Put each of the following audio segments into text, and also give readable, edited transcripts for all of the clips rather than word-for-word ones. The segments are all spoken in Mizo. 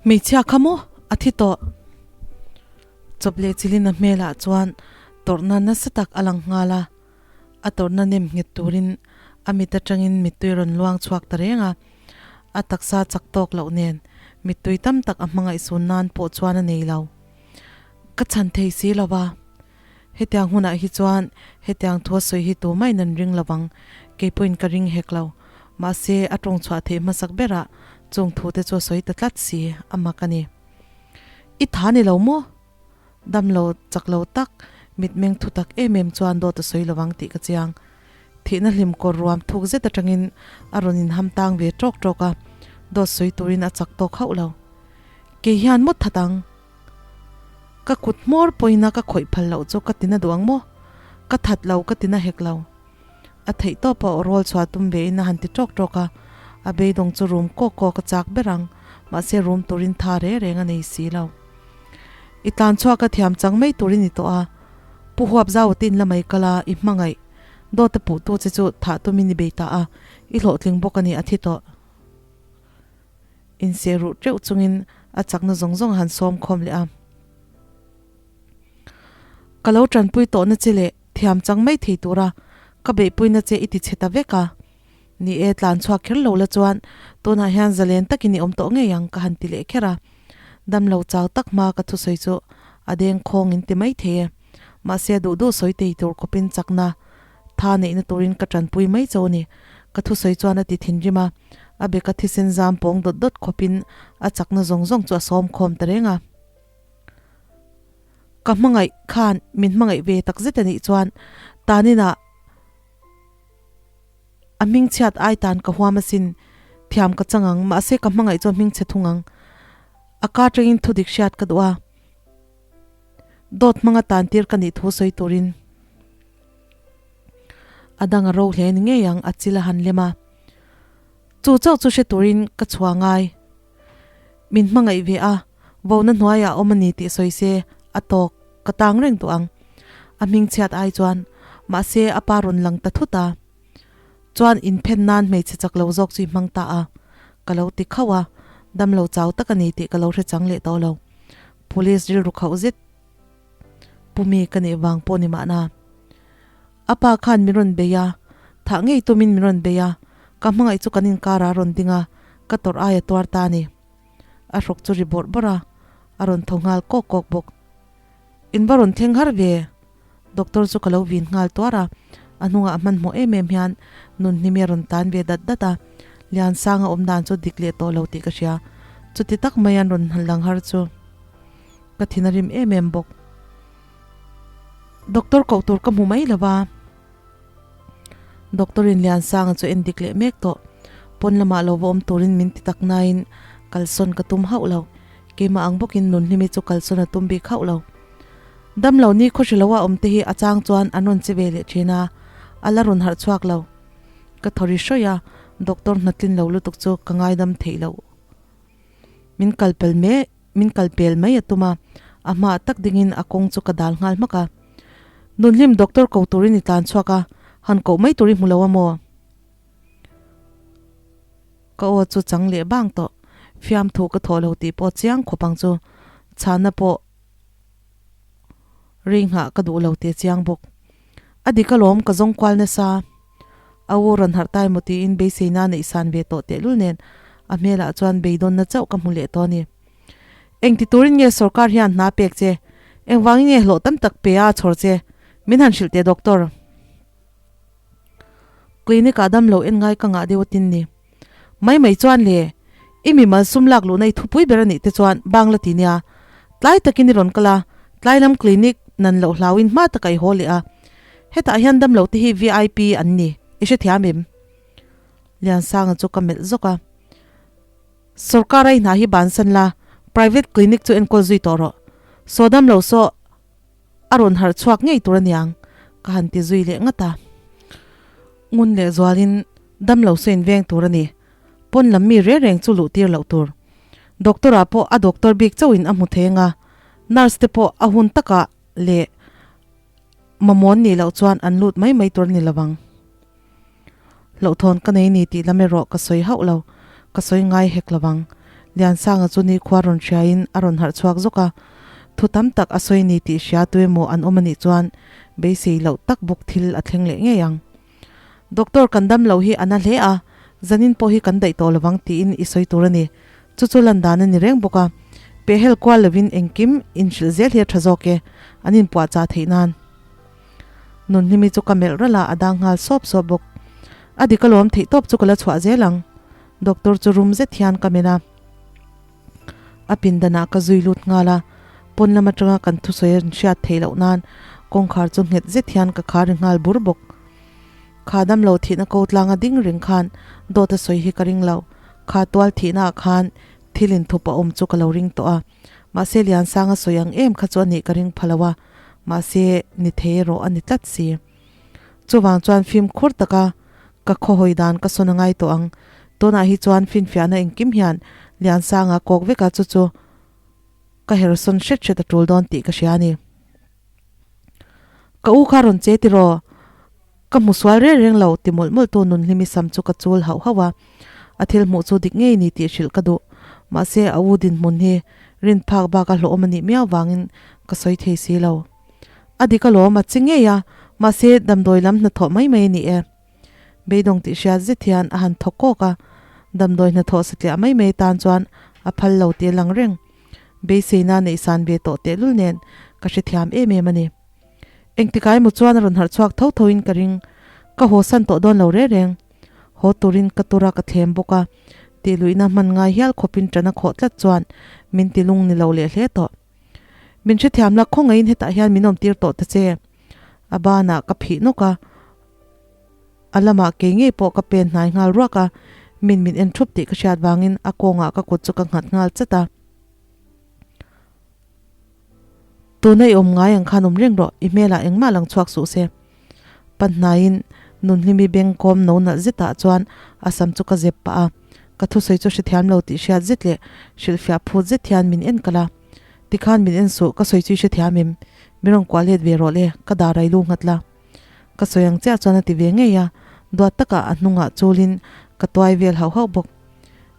Hmeichhia kha maw a thi tawh? Chawp leh chilin a hmelah chuan tawrhna nasa tak a lang nghal a, a tawrhna nem nghet turin a mit atangin mittui rawn luang chhuak ta reng a, a taksa chak tawk loh nen mittui tam tak a hmangaihsun nan pawh chuan a nei lo. Ka chhan thei si lo va, hetiang hunah hi chuan hetiang thu a sawi hi tumah in an ring lo vang, kei pawhin ka ring hek lo. Mahse, a tawng chhuah theih hmasak berah chung thu te chu a sawi ta tlat si, a mak a ni. I tha ni lo maw? Damlo chak lo tak, mitmeng thu tak em em chuan dawt a sawi lo vang tih ka chiang. Thihna hlim kawr ruam thuk zet atangin a rawn inham tang ve tawk tawk a, dawt sawi turin a chak tawk hauh lo. Kei hian maw that ang? Ka kut hmawr pawina ka khawih phal loh chu ka tina duh ang maw? Ka that lo ka tina hek lo. A theih tawp a aw rawl chhuah tum ve in a han ti tawk tawk a, a beidawng chu rum kawk kawk a chak ber ang, mahse rum turin tha re reng a nei si lo. I tlan chhuak a thiam chang mai turin i tawh a, Pu Huap zau te in la mai kal a, i hmangaih dawt a puh tu che chu thah tumin i bei ta a, i hlawhtling bawk a ni a thi tawh. Inseh ruh teuh chungin a chakna zawng zawng a han sawm khawm leh a. Ka lo tanpui tawhna che leh thiam chang mai thei tura ka beihpuina che i ti chhe ta vek a. Ni e, tlan chhuak kher lo la chuan tunah hian zalen takin i awm tawh ngei ang ka han ti leh kher a. Damlo chau tak hma ka thusawi chu a deng khawng in ti mai thei e. Mahse duh duh sawi tei tur khawpin chakna tha neihna turin ka tanpui mai cho a ni. Ka thusawi chuan a ti thinrim a, a beka thisen zam pawng dawt dawt khawpin a chakna zawng zawng chu a sawm khawm ta reng a. Ka hmangaih khan min hmangaih ve tak zet a nih chuan taninah a hmingchhiat ai tan ka huam asin thiam ka chang ang mahse ka hmangaih chu a hmingchhe thung ang. A ka tangin thu dik hriat ka duh a, dawt hmanga tan tir ka nih thu sawi turin a dang a ro hle ni ngei ang a chil a han lem a. Chu chauh chu hre turin ka chhuah ngai. Min hmangaih ve a, vona hnuaiah a awm a ni tih sawi se a tawk, ka tang reng tawh ang. A hmingchhiat ai chuan, mahse a pa rawn lang ta thut a. Chuan inphen nan hmeichhe chak lo zawk chu i hmang ta a, ka lo ti khauh a, damlo chau tak a ni tih ka lo hre chang leh tawh lo. Police rilru khauh zet pumi ka nih vang pawh ni mahna. A pa khan min rawn bei a, thah ngei tumin min rawn bei a, ka hmangaih chu kan inkar ah a rawn ding a, ka tawrh aia tuar ta a ni. A hrawk chu ri bawrh bawrh a, a rawn tho nghal kawk kawk bawk. In va rawn thleng har ve? Doctor chu ka lo vin nghal tuar a, a hnungah a hmanhmawh em em hian Nunhnimi a rawn tan ve dat dat a, Liansanga awm dan chu dik leh tawh lo tih ka hria, chuti tak mai an rawn lang har chu ka thin a rim em em bawk. Doctor koh tur ka hmu mai lo va. Doctor in Liansanga chu en dik leh mek tawh. Pawn lamah lo va awm turin min ti tak nain kalsawn ka tum hauh lo. Keimah ang bawkin Nunhlimi chu kalsawn a tum bik hauh lo. Damlo ni khawhri loa awm te hi a chang chuan an rawn che ve leh thin a, a la rawn harh chhuak lo. Ka thaw ri hrawih a, doctor hnatlin lo lutuk chu ka ngaidam theih loh. Min kalpel mek. Min kal pel mai a tum a, a hmaah tak dingin a kawng chu ka dal nghal hmak a. Nunhlim doctor ko turin i tlan chhuak a, han koh mai tur i hmu lo a maw? Ka aw chu chang leh bang tawh, fiamthu ka thawh lo tih pawh chiang khawp ang chu, chhana pawh rei nghah ka duh lo tih a chiang bawk. A dik alawm ka zawng kual nasa. A u rawn harh tai maw tiin beiseina a neih san ve tawh tehlul nen a hmelah chuan beidawnna chauh ka hmu leh tawh a ni. Engti turin nge sorkar hian hna pek che? Engvangin nge hlawh tam tak pe a chhawr che? Min han hrilh teh doctor. Clinic ah damlo en ngai ka ngah deuh a tin ni. Mai mai chuan le, i mimal sum lak luhna i thupui ber a nih te chuan bangla ti nia. Tlai takin i rawn kal a, tlai lam clinic nan loh hlauin hma taka i haw leh a. Hetah hian damlo te hi vip an ni, i hrethiam em? Liansanga chu ka melh zawk a. Sorkar a i hna hi bansan la, private clinic chu enkawl zui tawh rawh. Saw damlo saw a rawn harh chhuak ngei tur aniang, ka han ti zui leh ngat a. Ngun leh zualin damlo saw inveng tur a ni. Pawn lam mi reng reng chu luh tir loh tur. Doctor ah pawh a doctor bik chauhin a hmu thei anga, nurse te pawh a hun takah leh Mamawn nih loh chuan an lut mai mai tur a ni lovang. Hlauhthawn ka nei ni tih lam erawh ka sawi hauh lo, ka sawi ngai hek lovang. Liansanga chu nikhua rawn hriaiin a rawn harh chhuak zawk a, thu tam tak a sawi ni tih hria tu emaw an awm a nih chuan beisei loh tak bawk thil a thleng leh ngei ang. Doctor kan dam loh hi a na hle a, zanin pawh hi kan daih tawh lovang tiin i sawi tur a ni. Chu chu lan dan a ni reng bawk a, pehhel kual lovin engkim inhrilh zel hi a tha zawk e, an inpuahchah theih nan. Nunhlimi chu ka melh ralh a, a dang nghal sawp sawp bawk. A dik alawm theih tawp chu ka la chhuah zel ang. Doctor chu rum zet hian ka melh a, a pindanah ka zui lut nghal a, pawn lam atanga kan thusawi an hriat theih loh nan kawngkhar chu nghet zet hian ka khar ri nghal bur bawk. Kha damlo thihna ko tlanga ding reng khan dawt a sawi hi ka ring lo, kha tual thihna ah khan thil inthup a awm chu ka lo ring tawh a, mahse Liansanga sawi ang em kha chu a nih ka ring pha lo a, mahse ni thei erawh a ni tlat si. Chuvang chuan fimkhur taka ka khawhawi dan ka sawn a ngai tawh ang. Tunah hi chuan finfiahna engkim hian Liansanga kawk veka chu chu ka hersawn hret hret a tul dawn tih ka hria a ni. Ka u kha rawn che tiraw? Ka hmu sual reng reng lo ti mawlh mawlh tu Nunhlimi sam chu ka chul hauh hauh a. A thil hmuh chu dik ngei ni tih hrilh ka duh. Mahse a u dinhmun hi rin phak bak a hlawhawm a nih miau vangin ka sawi thei si lo. A dik alawm a chi ngei a, mahse damdawi lam hnathawh mai mai a ni e. Beidawng tih hriat zet hian a han thaw kawk a, damdawi hnathawh satliah mai mai tan chuan a phal lo tih a lang reng. Beiseina neihsan ve tawh tehlul nen ka hrethiam em em a ni. Engtikah emaw chuan a rawn harh chhuak tho tho in ka ring. Ka haw san tawh dawn lo reng reng. Haw turin ka tura ka thlem bawk a, tihluihna hman ngai hial khawpin ṭan a khawh tlat chuan min ti lung ni lo leh hle tawh. Min hrethiam la khawngaihin hetah hian min awm tir tawh ta che. A banah ka phih nawk a, a lamah kei ngei pawh ka pen hnai nghal ruak a, min min en thup tih ka hriat vangin a kawngah ka kut chu ka nghat nghal chat a. Tuna i awm ngai ang khan awm reng rawh, i hmelah engmah lang chhuak suh se. Panhnaiin Nunhlimi beng kawm no nalh zetah chuan a sam chu ka zep pah a, ka thusawi chu hrethiam lo tih hriat zet leh hrilhfiah phut zet hian min en kalh a. Tikhan min en suh, ka sawi chu i hrethiam em? Min rawn kuah let ve rawh le, ka dar ai lu nghat la. Ka sawi ang chiah chuan a ti ve ngei a, duat takah a hnungah chulin ka tuai vel hauh hauh bawk.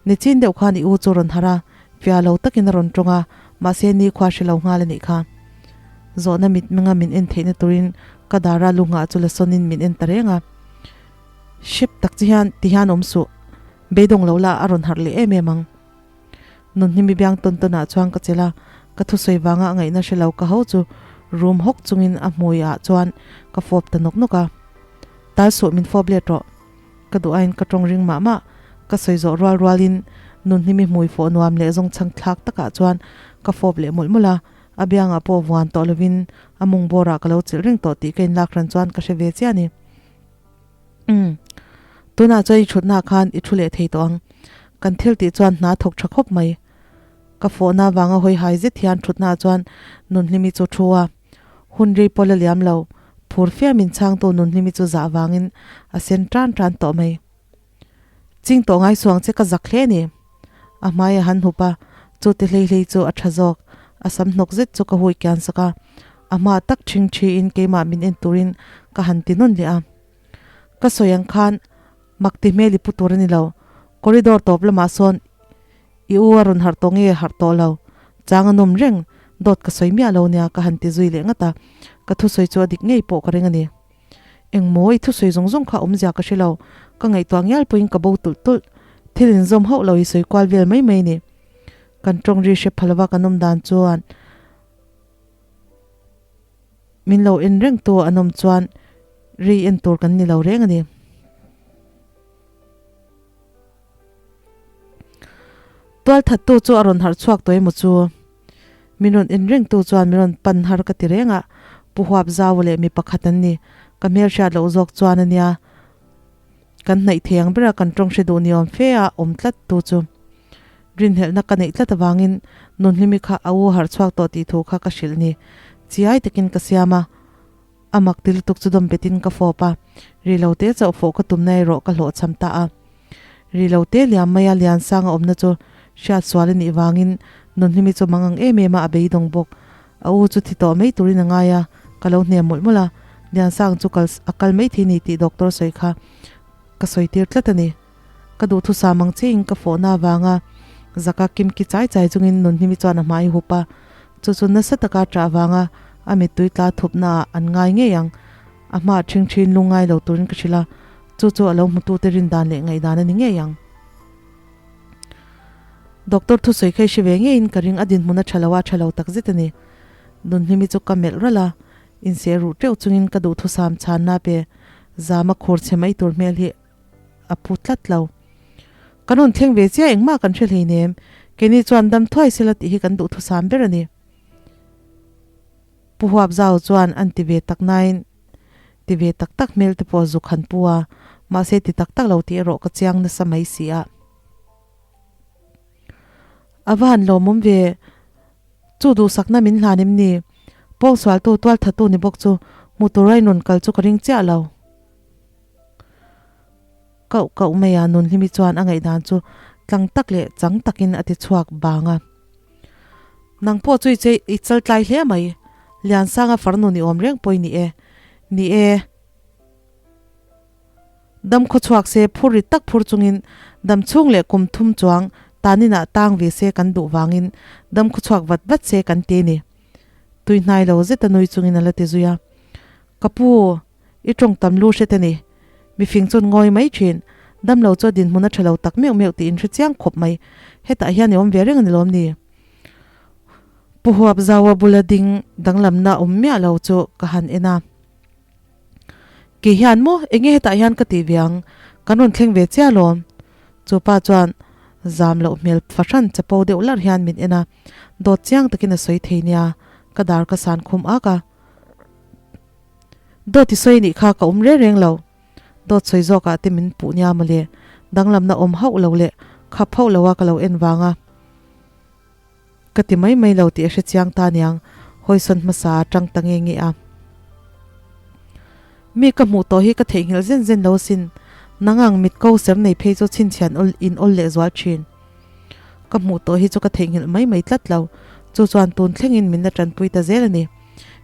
Nichin deuh khan i u chu rawn harh a, fiah lo takin a rawn tawng a, mahse nikhua hre lo nghal a nih kha. Zawhna mit menga min en theihna turin ka dara lu nghah chu la sawnin min en ta reng a. Hrep tak che hian ti hian awm suh, beidawng lo la a rawn harh leh em em ang. Nunhlimi biang tawn tawnah chuan ka chelh a, ka thusawi vanga a ngaihna hre lo ka ho chu rum hawk chungin a hmui ah chuan ka fawp ta nawk nawk a. Tal suh min fawp let rawh. Ka duh aiin ka tawng ring mah mah. Ka sawi zawh rual rualin Nunhlimi hmui fawh nuam leh zawng chhang thlak takah chuan ka fawp leh mawlh mawlh a, a biangah pawh vuan tawh lovin a mung bawrah ka lo chilh reng tawh tih ka inlak ran chuan ka hre ve chiah a ni. Umm. Tunah chuan i thutnaah khan i thu leh thei tawh ang. Kan thil tih chuan hna thawk tha khawp mai. Ka fawhna vanga hawi hai zet hian thutnaah chuan Nunhlimi chu thu a. Hun rei pawh la liam lo, phur fiam in chhangtu Nunhlimi chu zah vangin a sen tan tan tawh mai. Ching tawh ngai suang che ka zak hle a ni. A hmai a han hup a, chu ti hlei hlei chu a tha zawk. A sam hnawk zet chu ka hui kian sak a, a hma tak ṭhing ṭhiin keimah min en turin ka han ti nawn leh a. Ka sawi ang khan mak ti hmel i pu tur a ni lo. Corridor tawp lamah sawn i u a rawn harh tawh nge harh tawh lo. Chang a nawm reng, dawt ka sawi miah lo nia ka han ti zui leh ngat a, ka thusawi chu a dik ngei pawh ka ring a ni. Engmaw i thusawi zawng zawng kha awmzia ka hre lo, ka ngaihtuah ngial pawhin ka bo tulh tulh. Thil inzawm hauh lo i sawi kual vel mai mai a ni. Kan tawng ri hre pha lova kan awm dan chuan min lo en reng tu an awm chuan ri en tur kan ni lo reng a ni. Tualthattu chu a rawn harh chhuak tawh emaw chu? Min rawn en reng tu chuan min rawn pan har ka ti reng a, Pu Huap Zau leh mi pakhat an ni. Ka hmelhriat loh zawk chuan a nia. Kan hnaih thei ang bera kan tawng hre duh ni awm fe a awm tlat tu chu. Rinhelhna ka neih tlat avangin Nunhlimi kha a u harh chhuak tawh tih thu kha ka hrilh ni. Chiai takin ka siam a. A mak ti lutuk chu dawm betin ka fawp a, ri lo te chauh fawh ka tumna erawh ka hlawhchham ta a. Ri lo te liam maia Liansanga awmna chu hriat sual a nih vangin Nunhlimi chu mang ang em em a a beidawng bawk. A u chu thi tawh mai turin a ngai a, ka lo hnem mawlh mawlh a, Liansang chu kal a kal mai thei ni tih doctor sawi kha ka sawi tir tlat a ni. Ka duhthusam ang chiahin ka fawhna avanga. Zaka kimki chai chai chungin Nunhlimi chuan a hmai hup a, chu chu nasa taka ṭah vanga a mittui tla thupna ah an ngai ngei ang. A hmaah ṭhingṭhin lungngai lo turin ka hrilh a, chu chu a lo hmutute rindan leh ngaihdan a ni ngei ang. Doctor thusawi kha i hre ve ngeiin ka ring, a dinhmun a ṭha lo a, a ṭha lo takzet a ni. Nunhlimi chu ka melh ralh a, inseh ruh ṭeuh chungin ka duhthusam chhanna pe zama khur chhe mai tur hmel hi a pu tlat lo. Kan rawn thleng ve chiah engmah kan hre hleinem, keini chuan dam thuai sela tih hi kan duhthusam ber a ni. Pu Huap Zau chuan an ti ve tak nain ti ve tak tak hmel te pawh zuk han pu a, mahse ti tak tak lo tih erawh ka chiang nasa mai si a. A va han lawmawm ve, chu duhsakna min hlan em ni? Pawngsualtu tualthatu ni bawk chu hmu tura in rawn kal chu ka ring chiah lo. Kauh kauh mai a Nunhlimi chuan a ngaihdan chu tlang tak leh chang takin a ti chhuak bang a. Nang pawh chu i che i chal tlai hle mai. Liansanga farnu ni awm reng pawh i ni e. Ni e. Dam khaw chhuak se phur rit tak phur chungin dam chhung leh kum thum chuang taninah tang ve se kan duh vangin dam khaw chhuak vat vat se kan ti ni. Tui hnai lo zeta nui chungin a la ti zui a. Ka pu. I tawng tam lu hret a ni. Mifing chuan ngawi mai thin. Damlo chu a dinhmun a tha lo tak meuh meuh tih in hre chiang khawp mai. Hetah hian i awm ve reng a ni lawm ni? Pu Huap Zaua bula ding danglamna awm miah lo chu ka han en a. Kei hian maw enge hetah hian ka tih ve ang? Kan rawn thleng ve chiah lawm. Chu pa chuan zam loh hmel fahran chapo deuh larh hian min en a. Dawt chiang takin a sawi thei nia. Ka dar ka san khum ak a. Dawt i sawi nih kha ka awm reng reng lo. Dawt sawi zawkah te min puh nia mawle. Danglamna awm hauh lo leh khap hauh loa ka lo en vanga ka ti mai mai lo tih a hre chiang ta niang hawisawn hmasa a tang ta nge nge a. Mi ka hmuh tawh hi ka theihnghilh zen zen lo asin. Nangang mit ko ser nei phei chu chhinchhian awl in awl leh zual thin. Ka hmuh tawh hi chu ka theihnghilh mai mai tlat lo. Chu chuan tun thlengin min la tanpui ta zel a ni.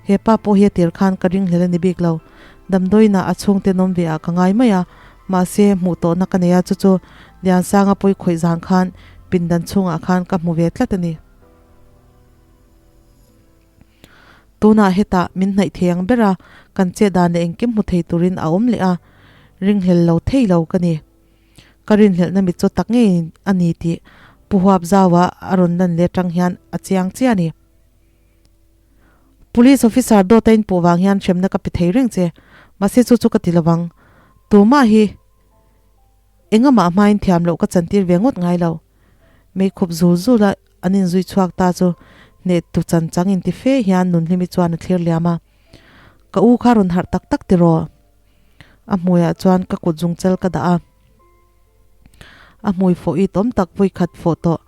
He pa pawh hi a tir khan ka ringhlel a ni bik lo. Damdawiinah a chhungte nawm ve ah ka ngai mai a, mahse hmuh tawhna ka nei a, chu chu Liansanga pawi khawih zan khan pindan chhungah khan ka hmu ve tlat a ni. Tunah hetah min hnaih thei ang ber a, kan chet dan leh engkim hmu thei turin a awm leh a, ringhlel lo thei lo ka ni. Ka rinhlelhna mit chu tak ngei a ni tih Pu Huapzaua a rawn lan leh atang hian a chiang chiah a ni. Police officer dawt a inpuh vang hian hremna ka pe thei reng che, mahse chu chu ka ti lovang. Tumah hi engamah hmain thiam loh ka chantir ve ngawt ngai lo. Meikhup zul zul a an inzui chhuak ta chu hneh tu chan chang inti fe hian Nunhlimi chuan a thlir liam a. Ka u kha rawn harh tak tak tiraw? A hmuiah chuan ka kut zungchal ka dah a. A hmui fawh it awm tak vawikhat fawh tawh.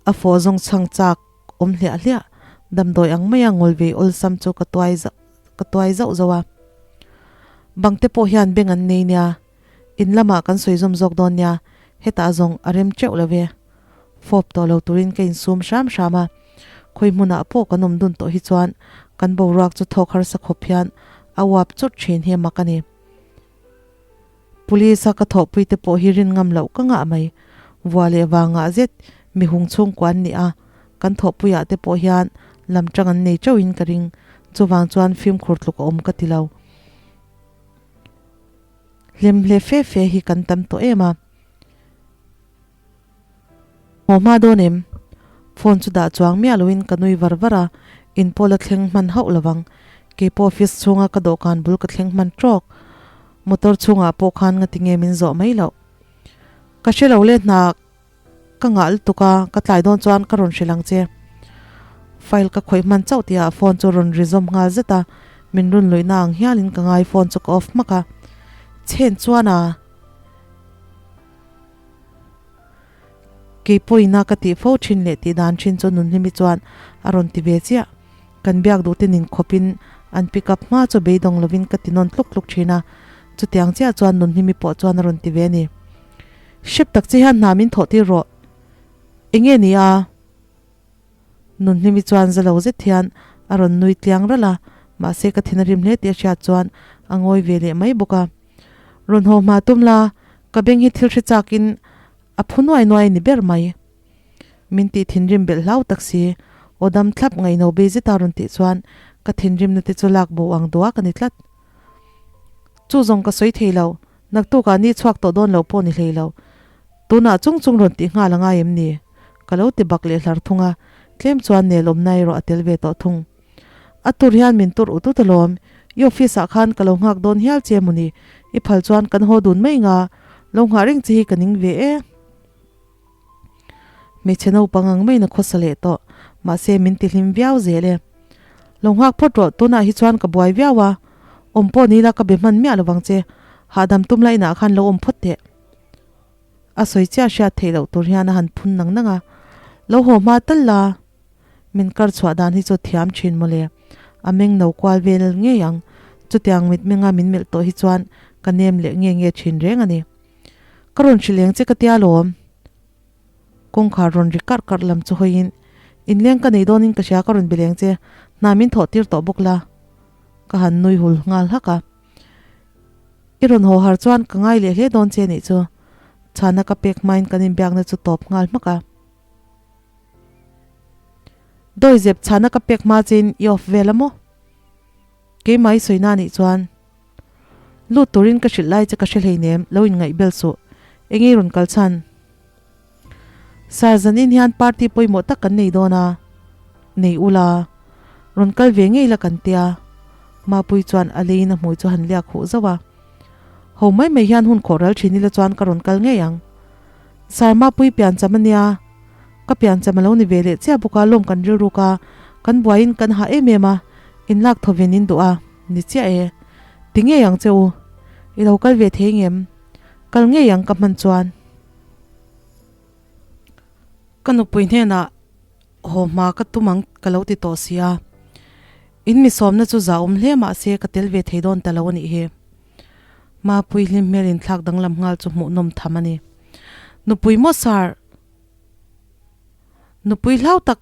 A fawh zawng chhang chak awm hliah hliah, damdawi ang maia ngawl ve awlsam chu ka tuai ka tuai zauh zauh a. Bang te pawh hian beng an nei nia, in lamah kan sawi zawm zawk dawn nia, hetah zawng a rem teuh lo ve. Fawp tawh lo turin ka insum hram hram a, khawi hmunah pawh kan awm dun tawh hi chuan kan boruak chu thawk harsa khawp hian a uap chut thin hi a mak a ni. Police a ka thawhpui te pawh hi rin ngam loh ka ngah mai. Vua leh vangah zet mi hung chhungkua an ni a, kan thawhpuiah te pawh hian lam tang an nei teuhin ka ring. Chuvang chuan fimkhur tluk a awm ka ti lo. Hlemhle fe fe hi kan tam tawh em a. Haw hma dawn em? Phone chu dah chuang miah loin ka nui var var a, in pawh la thleng hman hauh lovang. Keipawh office chhunga ka dawhkan bul ka thleng hman tawk. Motor chhungah pawh khan ngati nge min zawh mai loh. Ka hre lo le hna ka ngah lutuk a, ka tlai dawn chuan ka rawn hrilh ang che. File ka khawih hman chauh tihah phone chu rawn ri zawm nghal zet a, min run luihna ang hialin ka ngai phone chu ka off hmak a. Chhen chuan a. Kei pawina ka tih fo thin leh tih dan thin chu Nunhlimi chuan a rawn ti ve chiah. Kan biak duh te nin khawpin an pick up hma chu beidawng lovin ka ti nawn tluk tluk thin a, chutiang chiah chuan Nunhlimi pawh chuan a rawn ti ve a ni. Hrep tak che hian hna min thawh tir rawh. Enge ni a? Nunhlimi chuan za lo zet hian a rawn nui tliang ralh a, mahse ka thin a rim hle tih a hriat chuan a ngawi ve leh mai bawk a. Rawn haw hma tum la, ka beng hi thil hre chakin a phu nuai nuai ni ber mai. Min tih thinrim belh hlau tak si. Aw dam thlap ngaihno bei zeta rawn tih chuan ka thinrimna te chu lak bo ang duak a ni tlat. Chu zawng ka sawi thei lo, naktukah ni chhuak tawh dawn lo pawh ni hlei lo. Tunah chung chung rawn tih nghal a ngai em ni? Ka lo ti bak leh hlar thung a, tlem chuan nel awmna erawh a tel ve tawh thung. A tur hian min tur ut ut alawm, i office ah khan ka lo nghak dawn hial che mawni, i phal chuan kan haw dun mai nga, lo nghah reng che hi ka ning ve e. Hmeichhe naupang ang maiin a khawsa leh tawh, mahse min ti hlim viau zel e. Lo nghak phawt rawh, tunah hi chuan ka buai viau a, awm pawh ni la ka be hman miah lovang che, hahdam tum la inah khan lo awm phawt teh. A sawi chiah hriat theih loh tur hian a han phun nang nang a, Lo haw hma tal la, min kar chhuah dan hi chu thiam thin mawle, a meng no kual vel ngei ang, chutiang mitmenga min melh tawh hi chuan ka nem leh nge nge thin reng a ni. Ka rawn hrilh eng che ka tia lawm. Kawngkhar rawn ri karh karh lam chu hawiin, Inleng ka nei dawnin ka hria ka rawn bileng che, hna min thawh tir tawh bawk la. Ka han nui hul nghal hak a. I rawn haw har chuan ka ngai leh hle dawn che nih chu. Chhana ka pek hmain kan inbiakna chu tawp nghal hmak a. Dawizep chhana ka pek hma chein i off vel a maw? Keimah i sawina nih chuan lut turin ka hrilh lai che ka hre hleinem, lo inngaih bel suh. Eng i rawn kal chhan? Sir, zanin hian party pawimawh tak kan nei dawn a, nei ula, rawn kal ve ngei la kan tia. Mapui chuan a leiin a hmui chu han liak huh zauh a. Ho mai mai hian hun khawh ral thin ila chuan ka rawn kal ngei ang. Sir, Mapui piancham a nia, ka piancham a lo ni ve leh chiah bawk a, lawm kan rilruk a, kan buaiin kan hah em em a, inlak thawvin in duh a, ni chiah e. Ti ngei ang che u, i lo kal ve thei ngem? Kal ngei ang ka hman chuan. Ka nupui hnenah haw hma ka tum ang ka lo ti tawh si a, in mi sawmna chu za awm hle mah se ka tel ve thei dawn ta lo a nih hi. Mapui hlim hmel inthlak danglam nghal chu hmuhnawm tham a ni. Nupui maw sar? Nupui hlau tak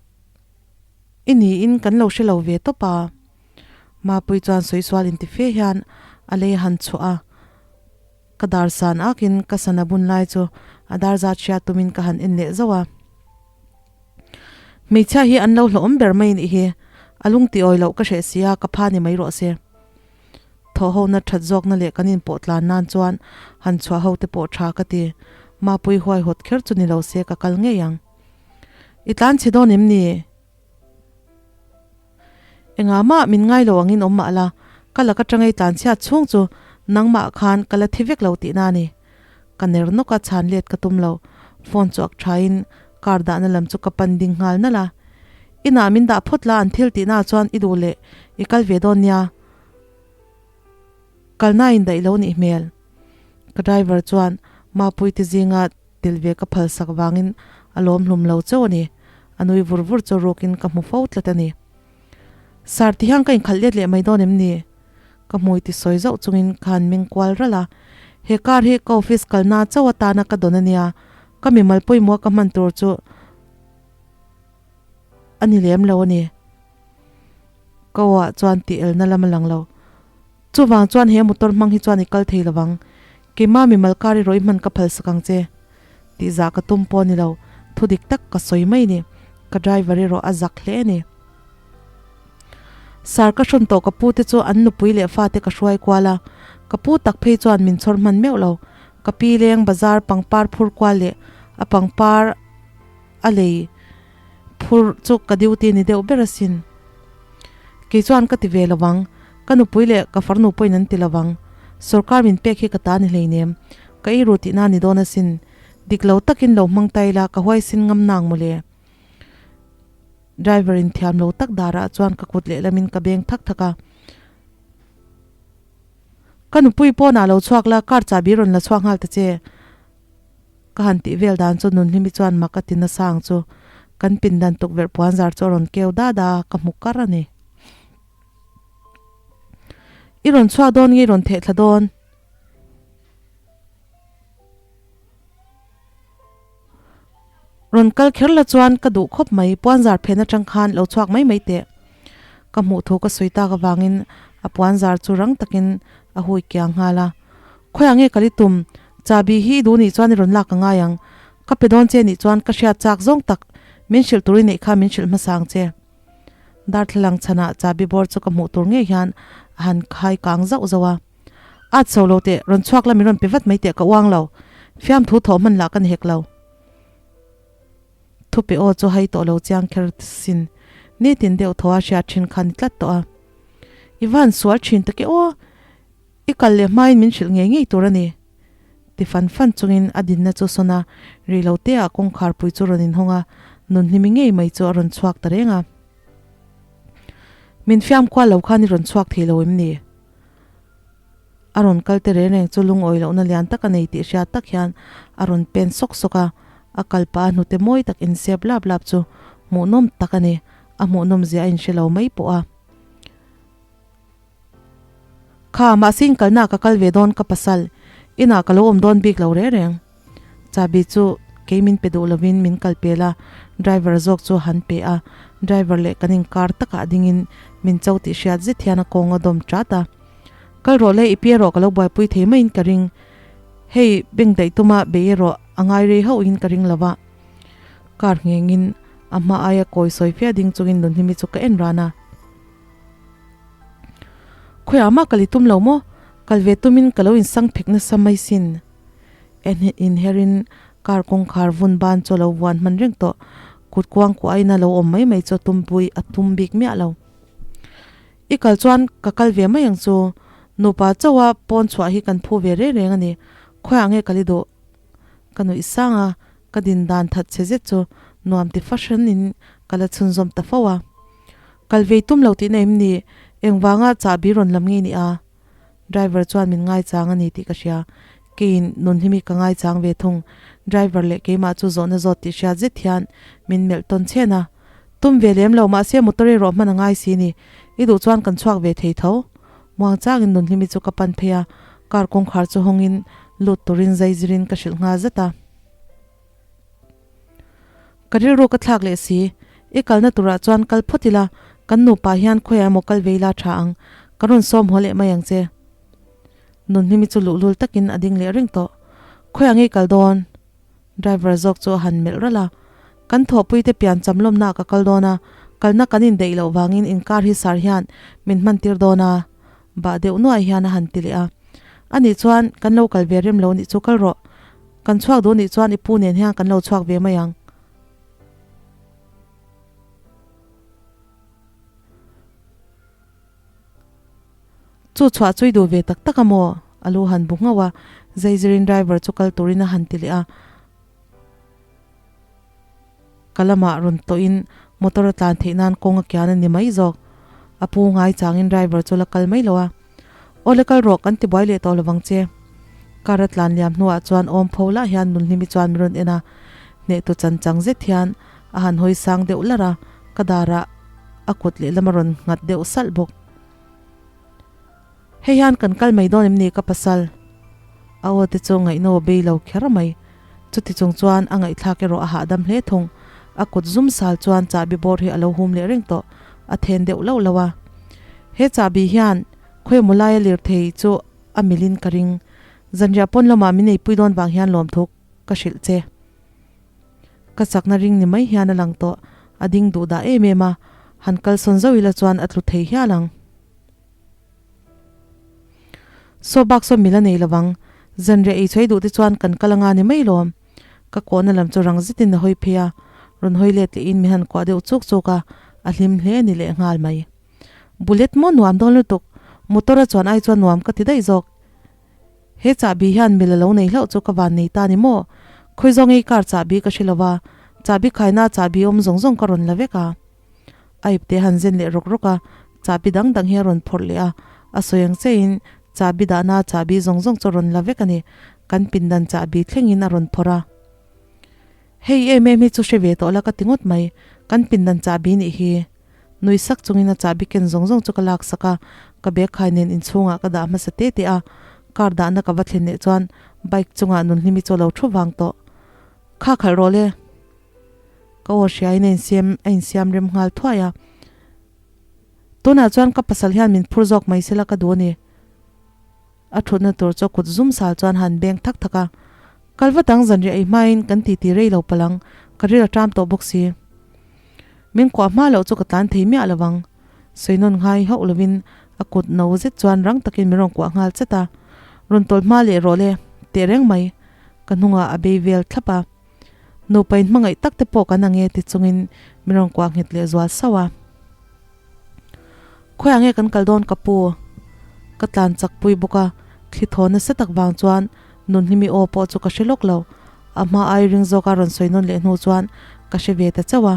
i niin kan lo hre lo ve tawp a. Mapui chuan sawi sual inti fe hian a lei a han chhuah a. Ka dar san akin ka sana bun lai chu a dar zat hriat tumin ka han en leh zauh a. Hmeichhia hi an lo hlawhawm ber mai nih hi, a lung ti awi loh ka hreh si a, ka pha ni mai rawh se. Thawh hona that zawkna leh kan inpawh tlan nan chuan han chhuah ho te pawh tha ka ti. Mapui huai hawt kher chu ni lo se ka kal ngei ang. I tlan chhe dawn em ni? Engah mah min ngai lo angin awm mah la, ka laka tangei tlan chhiat chhung chu nangmah khan ka la thi vek lo tihna a ni. Ka ner nawk a, chhan let ka tum lo. Phone chu ak thain car dahna lam chu ka pan ding nghal nalh a. Inah min dah phawt la an thil tihna chuan i duh leh i kal ve dawn nia. Kalna in daih lo nih hmel. Ka driver chuan Mapui te zinga tel ve ka phal sak vangin a lawm hlum lo chauh a ni. A nui vur vur chu rukin ka hmu fo tlat a ni. Sir ti hian ka inkhalh let leh mai dawn em ni? Ka hmui ti sawi zauh chungin ka han meng kual ralh a. He car hi ka office kalna chauh atana ka dawn a nia, ka mimal pawimawh ka hman tur chu a ni lem lo a ni. Ka aw ah chuan tih elna lam a lang lo. Chuvang chuan he motor hmang hi chuan i kal thei lovang. Keimah mimal car i rawih hman ka phal sak ang che. Tih zah ka tum pawh a ni lo. Thu dik tak ka sawi mai ni. Ka driver erawh a zak hle a ni. Sir ka hrawn tawh ka pu te chu an nupui leh fate ka hruai kual a. Ka pu tak phei chuan min chhawr hman meuh lo. Ka pi leng bazar pangpar phur kual leh a pangpar a lei phur chu ka duty ni deuh ber asin. Kei chuan ka ti ve lo vang, ka nupui leh ka farnu pawhin an ti lo vang. Sorkar min pek hi ka ta ni hleinem, ka ei ru tihna ni dawn asin. Dik lo takin lo hmang ta ila ka huaisin ngam nang mawle. Driver in thiam lo tak darah chuan ka kut lehlamin ka beng thak thak a. Ka nupui pawnah lo chhuak la, car chahbi rawn la chhuak nghal ta che. Ka han tih vel dan chu Nunhlimi chuan mak a ti nasa ang chu. Kan pindan tukverh puan zar chu a rawn keu da da a, ka hmu kar a ni. I rawn chhuak dawn nge i rawn theh thla dawn? Rawn kal kher la chuan ka duh khawp mai, puan zar phen atang khan lo chhuak mai mai teh. Ka hmuh thu ka sawi tak avangin a puan zar chu rang takin a hui kiang nghal a. Khawiah nge kal i tum? Chahbi hi i duh nih chuan i rawn lak a ngai ang. Ka pe dawn che nih chuan ka hriat chak zawng tak. Min hrilh tur i neih kha min hrilh hmasa ang che. Darthlalang chhanah chabi bawr chu ka hmuh tur ngei hian a han khai kang zauh zauh a. At so lo teh, rawn chhuak la min rawn pe vat mai teh ka uang lo. Fiamthu thawh hman lah ka ni hek lo. Thupe aw chu hai tawh lo chiang kher sin. Nitin deuh thaw a hriat thin kha ni tlat tawh a. I van sual thin tak e aw. I kal leh hmain min hrilh ngei ngei tur a ni. Ti fan fan chungin a dinna chu sawn a, rih lo te ah kawngkhar pui chu rawn inhawng a, nunhlimi ngei mai chu a rawn chhuak ta reng a. Min fiam kual lo khan i rawn chhuak thei lo em ni? A rawn kal te reng reng chu lungawi lohna lian tak a nei tih hriat tak hian a rawn pen sawk sawk a, a kal pah a hnute mawi tak insep lap lap chu hmuhnawm tak a ni, a hmuhnawm zia a inhre lo mai pawh a. Kha, mahse in kalna ah ka kal ve dawn ka pasal, inah ka lo awm dawn bik lo reng reng. Chabi chu kei min pe duh lovin min kal pel a, driver zawk chu han pe a, driver leh kan inkar takah dingin min cho tih hriat zet hian a kawng a dawm chat a. Kal rawh le, i pi erawh ka lo buaipui thei maiin ka ring. Hei, bank daih tuma bei erawh a ngai rei hauhin ka ring lova. Car nghengin a hma aia kawi sawi fia ding chungin Nunhlimi chu ka en ran a. Khawiah mah kal i tum lo maw? Kal ve tumin ka lo insang phek nasa mai sin. En inherin car kawngkhar vun ban chu a lo vuan hman reng tawh. Kut kuang kuah aina lo awm mai mai chu a tum pui a tum bik miah lo. I kal chuan ka kal ve mai ang chu. Nupa chauha pawn chhuah hi kan phu ve reng reng a ni. Khawiah nge kal i duh? Ka nuih sang a, ka din dan that chhe zet chu nuam ti fahran in ka la chhunzawm ta fo a. Kal vei tum lo tihna em ni? Engvanga chahbi rawn lam nge ni a? Driver chuan min ngaichang a ni tih ka hria. Keiin Nunhlimi ka ngaichang ve thung. Driver leh keimah chu zawhna zawt tih hriat zet hian min melh tawn chhen a. Tum ve lem lo, mahse motor erawh hman a ngai si ni. I duh chuan kan chhuak ve thei tho. Muangchangin Nunhlimi chu ka pan phei a, car kawngkhar chu hawngin lut turin zai zirin ka hrilh nghal zat a. Ka rilru ka thlak leh si, i kalna turah chuan kal phawt ila, kan nupa hian khawiah emaw kal ve ila tha ang, ka rawn sawm haw leh mai ang che. Nunhlimi chu luhlul takin a ding leh reng tawh. Khawiah nge i kal dawn? Driver zawk chu a han melh ralh a, Kan thawhpuite pian cham lawmnaah ka kal dawn a, kalna kan indaih loh vangin inkar hi sar hian min hmantir dawn a, bah deuh nuai hian a han ti leh a. Anih chuan kan lo kal ve rem lo nih chu kal rawh. Kan chhuak duh nih chuan i pu nen hian kan lo chhuak ve mai ang. Chu chhuah chu i duh ve tak tak a maw? A lu han bu nghauh a, Zaizirin driver chu kal turin a han ti leh a. Ka lamah rawn tawhin motor a tlan theih nan kawng a kian a ni mai zawk. A pu ngai changin driver chu la kal mai lo a. Aw le kal rawh, kan ti buai leh tawh lovang che. Car a tlan liam hnuah chuan awm pho lah hian Nunhlimi chuan min rawn en a, hnehtu chan chang zet hian a han hawi sang deuh larh a, ka darah a kut lehlam a rawn nghat deuh salh bawk. Hei hian kan kal mai dawn em ni ka pasal? A aw te chu ngaihno a bei lo kher mai. Chuti chung chuan a ngaihthlak erawh a hahdam hle thung. A kut zum sal chuan chahbi bawr hi a lo hum leh reng tawh, a then deuh loh loh a. He chahbi hian khawimaw laia lirthei chu a milin ka ring. Zanriah pawn lamah min eipui dawn vang hian lawmthu ka hrilh che. Ka chakna ring ni mai hian a lang tawh, a ding duh dah em em a, han kalsawn zauh ila chuan a tlu thei hial ang. Saw bak saw mil a nei lovang, zanriah ei chhuai duh te chuan kan kal anga ni mai lawm. Ka kawhna lam chu rang zetin a hawi phei a, rawn hawi let lehin min han kuah deuh chuk chuk a, a hlim hle a ni leh nghal mai. Bullet maw nuam dawn lutuk, motor a chuan ai chuan nuam ka ti daih zawk. He chahbi hian mil a lo nei hlauh chu ka van nei ta ni maw? Khawi zawng ei car chahbi ka hre lova, chahbi khaina chahbi awm zawng zawng ka rawn la vek a. A ipte han zen leh rawk rawk a, chahbi dang dang hi a rawn phawrh leh a, a sawi ang chiahin chahbi dahna chahbi zawng zawng chu a rawn la vek a ni, kan pindan chahbi thlengin a rawn phawrh a. Hei em em hi chu hre ve tawh la ka ti ngawt mai, kan pindan chahbi nih hi. Nui sak chungin a chahbi ken zawng zawng chu ka lak sak a, ka bag khai nen inchhungah ka dah hmasa te te a, car dahna ka va thlen leh chuan bike chungah Nunhlimi chu a lo thu vang tawh. Kha khalh rawh le. Ka aw hriain a insiam a insiam rem nghal thuai a. Tunah chuan ka pasal hian min phur zawk mai sela ka duh a ni. A thutna tur chu a kut zum sal chuan han beng thak thak a. Kal va dang zanriah ei hmain kan titi rei lo palang, ka ril a ṭam tawh bawk si. Min kuah hma loh chu ka tlan thei miah lo vang. Sawi nawn ngai hauh lovin a kut no zet chuan rang takin min rawn kuah nghal chat a. Rawn tawlh hma leh rawh le, teh reng mai. Ka hnungah a bei vel thlap a. Nupa in hmangaih tak te pawh kan ang e ti chungin min rawn kuah nghet leh zual sauh a. Khawiah nge kan kal dawn ka pu? Ka tlan chak pui bawk a, thli thaw nasa tak vang chuan Nunhlimi aw pawh chu ka hre lawk lo. A hma ai ring zawka rawn sawi nawn leh hnu chuan ka hre ve ta chauh a.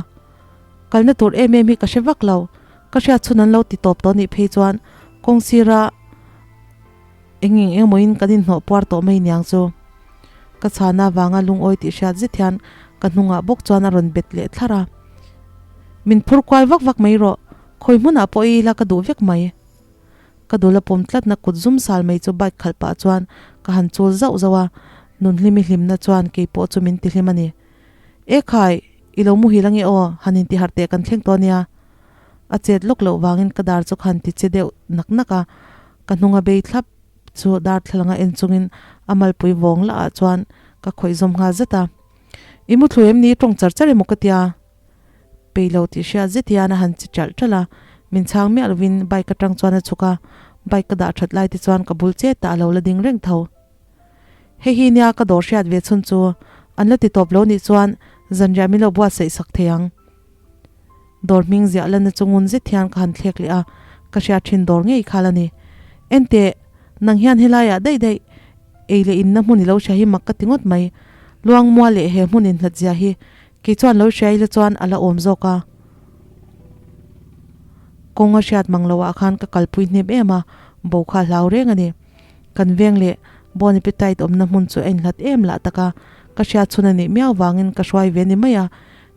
Kalna tur em em hi ka hre vak lo. Ka hriat chhun an lo ti tawp tawh nih phei chuan kawng sira eng eng emawin kan inhnawh puar tawh mai niang chu. Ka chhana vanga lungawi tih hriat zet hian ka hnungah bawk chuan a rawn bet leh thlar a. Min phur kual vak vak mai rawh, khawi hmunah pawh i ila ka duh vek mai. Ka dul a pawm tlatna kut zum sal mai chu bike khalh pah chuan ka han chul zauh zauh a, Nunhlimi hlimna chuan kei pawh chu min tihlim a ni. E khai, i lo muhil ange aw, han intiharh teh kan thleng tawh ania. A chet lawk loh vangin ka dar chu ka han ti che deuh nak nak a, ka hnunga bei thlap chu darthlalang a en chungin a malpui vawng lah ah chuan ka khawih zawm nghal zet a. I mu thlu em ni tawng char char emaw ka tia? Peih lo tih hriat zet hian a han che ṭalh ṭalh a, min chhang miah lovin bike aṭang chuan a chhuk a, bike ka dah ṭhat lai te chuan ka bul chet ah a lo la ding reng tho. Hei hi nia ka dawr hriat ve chhun chu an la ti tawp lo nih chuan zanriah min lo buatsaih sak thei ang. Dawr hming ziah lana chu ngun zet hian ka han thlek leh a, ka hriat thin dawr ngei khal a ni. Enteh, nang hian helaiah daih daih ei leh inna hmun i lo hria hi mak ka ti ngawt mai. Luangmua leh he hmun inhlat zia hi kei chuan lo hria ila chuan a la awm zawk a. Kawng a hriat mang loah khan ka kalpui hnep em a, bo kha a hlau reng a ni. Kan veng leh Bon Appetite awmna hmun chu a inhlat em lah tak a, ka hriat chhun a nih miau vangin ka hruai ve ni mai a.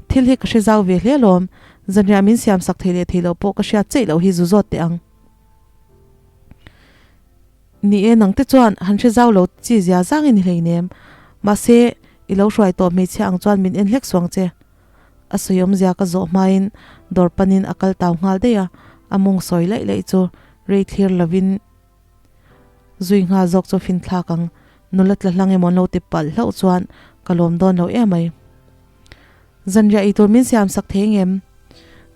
Thil hi ka hre zau ve hle alawm, zanriah min siam sak thei leh thei loh pawh ka hriat cheih loh hi zu zawt teh ang. Ni e, nangte chuan han hre zau lo chi zia zang i ni hleinem, mahse i lo hruai tawh hmeichhia ang chuan min en hlek suang che. A sawi awmzia ka zawh hmain dawr panin a kal tau nghal daih a, a mawng sawi laih laih chu rei thlir lovin Zui nghal zawk chu fin thlak ang, nula tla hlang emaw an lo ti palh hlauh chuan ka lawm dawn lo em mai. Zanriah ei tur min siam sak thei ngem?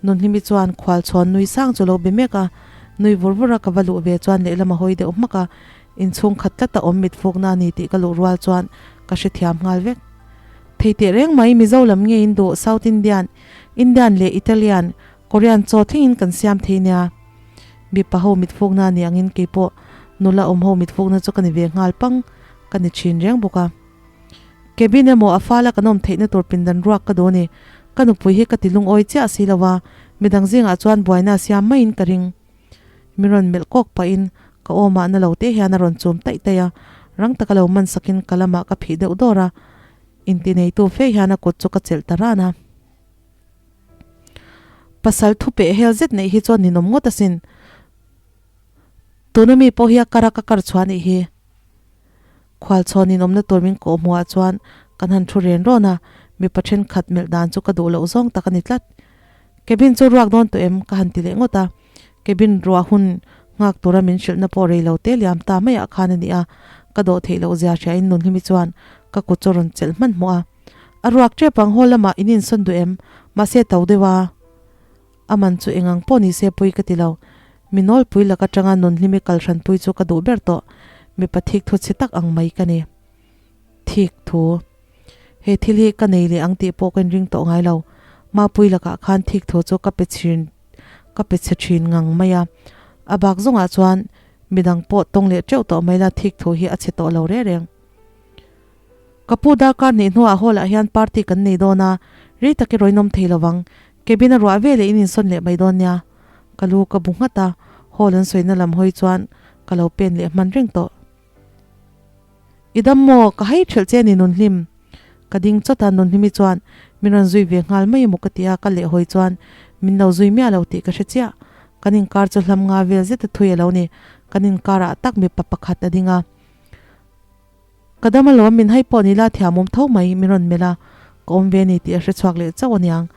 Nunhlimi chuan khual chhawn nui sang chu lo be mek a, nui vur vur a ka va luh ve chuan lehlam a hawi deuh hmak a, inchhung khat tlat a awm mit fukna a ni tih ka luh rual chuan ka hrethiam nghal vek. Thei teh reng mai Mizo lam nge in duh South Indian, Indian leh Italian, Korean chaw thlengin kan siam thei nia. Mipa ho mitfukna a ni angin keipawh nula awm ho mitfukna chu ka ni ve nghal pang ka ni thin reng bawk a. Cabin emaw a fala kan awm theihna tur pindan ruak ka duh a ni. Ka nupui hi ka ti lungawi chiah si lo a, midang zingah chuan buaina a siam maiin ka ring. Min rawn melh kawk pahin ka awmah na lo te hian a rawn chum taih taih a, rang taka lo man sakin ka lamah ka phih deuh dawr a, intineitu fe hian a kut chu ka chelh ta ran a. Pasal thu peh hel zet neih hi chuan ninawm ngawt asin. Tuna mi pawh hi a kar a ka kar chhuah anih hi. Khualchhawn ninawmna tur min kawh hmuhah chuan kan han thu ren rawn a, mipa thenkhat melh dan chu ka duh loh zawng tak a ni tlat. Cabin chu ruak dawn tawh em? ka han ti leh ngawt a. Cabin ruah hun nghak tura min hrilhna pawh rei lo te liam ta maiah khan a ni a, ka dawh theih loh zia hriain Nunhlimi chuan ka kut chu rawn chelh hmanhmawh a. A ruak tep ang haw lamah in insawn duh em? Mahse to deuh a. A man chu eng ang pawh ni se pui ka ti lo. Mi nawlpui lak atanga Nunhlimi kal hranpui chu ka duh ber tawh. Mipa thik thu chhe tak ang mai ka ni. Thik thu. He thil hi ka nei leh ang tih pawh ka inring tawh ngai lo. Mapui lakah khan thik thu chu ka pe chhin ka pe chhe thin ngang mai a. A bak zawngah chuan midang pawh tawng leh teuh tawh mai la thik thu hi a chhe tawh lo reng reng. Ka pu darkar hnih hnuah hall ah hian party kan nei dawn a, rei tak i rawihnawm thei lovang, cabin a ruah veleh in insawn leh mai dawn nia. Ka lu ka bu nghat a, hall an sawina lam hawi chuan ka lo pen leh hman reng tawh. I dam maw? Ka hai thelh che a ni Nunhlim. Ka ding chawt a, Nunhlimi chuan min rawn zui ve nghal mai emaw ka ti a, ka leh hawi chuan min lo zui miah lo tih ka hre chiah. Kan inkar chu hlam nga vel zet a thui a lo ni, kan inkarah tak mipa pakhat a ding a. Ka dam alawm, min hai pawh ni la thiamawm tho mai, min rawn melh a, ka awm ve ni tih a hre chhuak leh chauh aniang.